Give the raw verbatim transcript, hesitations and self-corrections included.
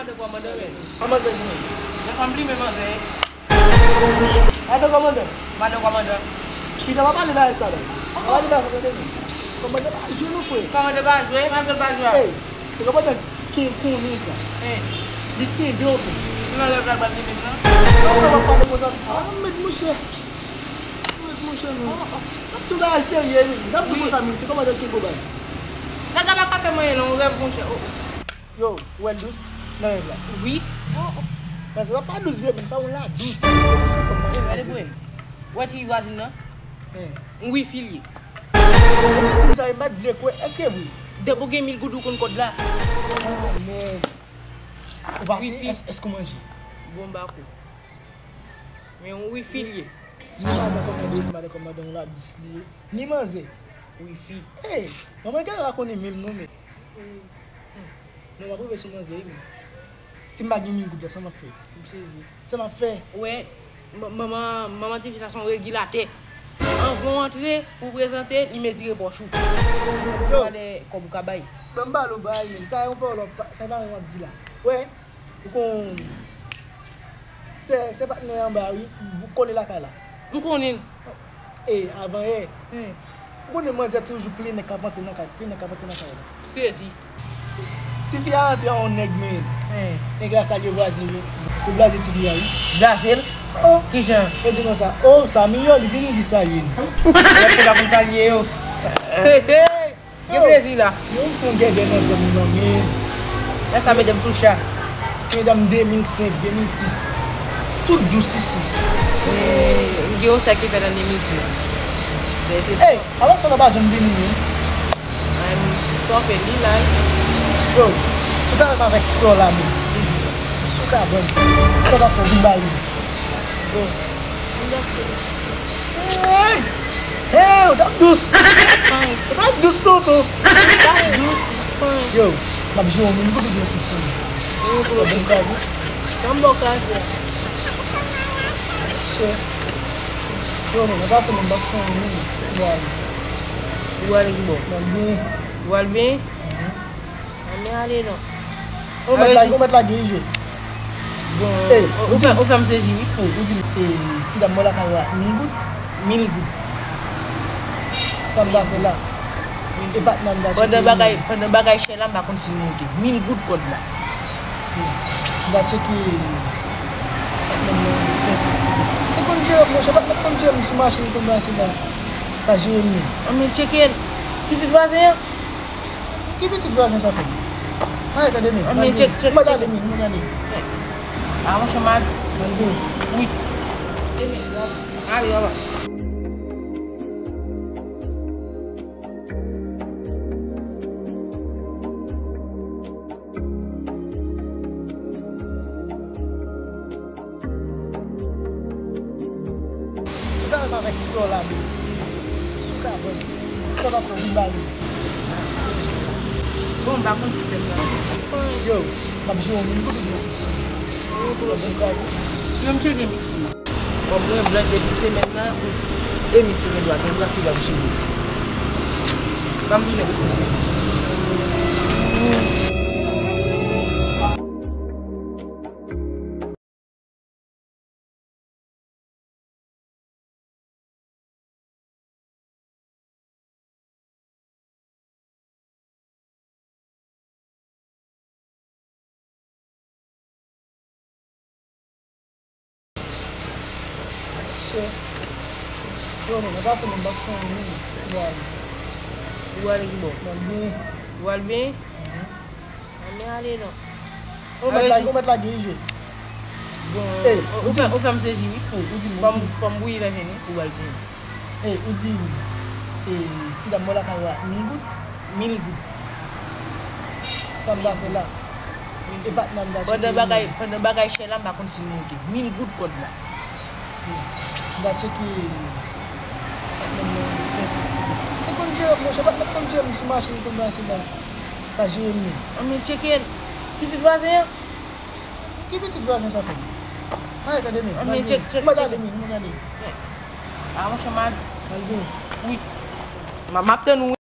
Madan kòmandan, men. Kòmandan, men. Mwen fanm li, men manzè. Madan kòmandan. Madan kòmandan. Kite pa pale bagay sa, baz. Pa pale bagay sa, tande, men. Kòmandan pa jwe, non, frè. Kòmandan pa jwe, pa jwe, pa jwe. Hey, se kòmandan ki konnen sa. Hey. Li kenbe w tou. Nan rèv la, l pral kenbe m nan. Kòmandan pa pale konsa. Ah, mèt mouche. Mèt mouche, non. Oh, oh. Se yon bagay serye, wi. N ap di konsa, men, se kòmandan ki kenbe w, baz. Nèg la pa ka fè m anyen, non, rèv, monchè. Oh, oh. Yo, ou wè l dous nan rèv la? Wi. Paske l pa dous vre, men sa yon la dous. Ou se fanm nan. Gade pou wè. Ou wè ti vwazin nan? Yon wifi l ye. Ou di m sa, m pa t vle kwè. Èske vre? Depi w gen mil goud, ou konn kòd la. Ah, men. Ou pase, èske ou manje? Bon, m pa kwè. Men yon wifi l ye. Ni madan kòmandan, ni madan kòmandan, yon la dous li ye. Ni manzè. Wifi. Ey, manman gen la konnen menm non, men. Non, w ap rive sou manzè wi, men. Si m pa gen mil goud la, sa m ap fè? M sezi. Sa m ap fè? Ou wè, ma-, manman, manman tifi sa se yon regilatè. Anvan w antre, pou w prezante, li mezire pòch ou. Yo. Gade kòb ou ka bay. Ban m pale w bagay, men. Sa yon pawòl w ap pa-, sa pa yon w ap di la. Ou wè, ou konn, se, se patnè anba wi, ou kole lakay la. M konnen l. E, avan yè. Hmm. Ou konnen manzè toujou plen nèg k ap antre nan kay, plen nèg k ap antre nan kay la. Sezi. Tifi a antre an yon nèg, men. Hmm. Nèg la salye vwazin li. Yo blaze tifi a, wi. Blaze l? Oh. Kijan? Yo di konsa, oh, sa miyò, li vini, li salye nou. Lè se la pou salye yo. Hey, hey. Gen plezi la. Yo fè yon gèdè nan zòn nan, men. Lè sa mete m sou cha. Ti medam de mil senk, de mil sis. Tout dous isi. Gen yon sè ki fèt an de mil sis. Ey, alò sè la pa janm vini, men. Ay, m sòfe li la. Yo, sou ta menm avèk sè la, men. Sou ka ban m. Sa ta fè vin ba li. Bon. Hey! Hey, ou t ap dous. Ou t ap dous tonton. Ou t ap dous. Yo, m ap jwe yon moun kote gen sepsyon. Yo, w ap bon kraze. Tanbò kraze. Chè. Yo, non, nan pase moun, m ap fè yon moun. Ou ale. Ou ale ki bò? M al byen. Ou al byen? Mhm. Ann ale non. Ou mèt lage, ou mèt lage, wi, jwe. Bon, ou fè, ou fè m sezi, wi. Ou di m, e, ti dam mwen lakay ou a mil goud? Mil goud. Sa m ta fè la? E patnè m ta tcheke. Pandan bagay, pandan bagay chè la, m pa konn si l monte. Mil goud kòd la. M ta tcheke. Patnè m nan. Te konn jere m, monchè, patnè m konn jere m sou machin, konn pase la. Ta jere m li. Ann tcheke l. Pitit vwazen an. Ki pitit vwazen sa fè? Ay, tande men. Ann tcheke, tcheke. Ou mèt ale men, ou mèt ale. A, monchè, m al. Mande. Wi. Ale, papa. Ou ta menm avèk sè w la, men. Sou ka ban m. Sa w ap fè w vin ba li. Bon, m pa konn si se sa. Yo, m ap jwe yon moun kote gen sepsyon. Yo, m tcheke misye. Bon, mwen blan depi semèn nan, e misye gen dwa gen dwa se l ap jere. Ban m tounen pou misye. Chè. Yo, non, nan pase menm, m ap fè yon moun. Ou ale. Ou ale ki bò? M al byen. Ou al byen? Mhm. Ann ale non. Ou mèt lage, ou mèt lage, wi, jwe. Bon, ou fè, ou fè m sezi, wi. Ou di m, ou di m. Fò m bouyi vèvè, wi, pou w al byen. Ey, ou di m, e, ti dam mwen lakay ou a mil goud? Mil goud. Sa m ta fè la? E patnè m ta tcheke. Pandan bagay, pandan bagay chè la, m pa konn si l monte. Mil goud kòd la. M ta tcheke. Patnè m nan. Te konn jere m, monchè, patnè m konn jere m sou machin, konn pase la. Ta jere m li. Ann tcheke l. Pitit vwazen an. Ki pitit vwazen sa fè? Ay, tande men. Ann tcheke, tcheke. Ou mèt ale men, ou mèt ale. A, monchè, m al. Al byen. Wi. M a, m ap tann ou.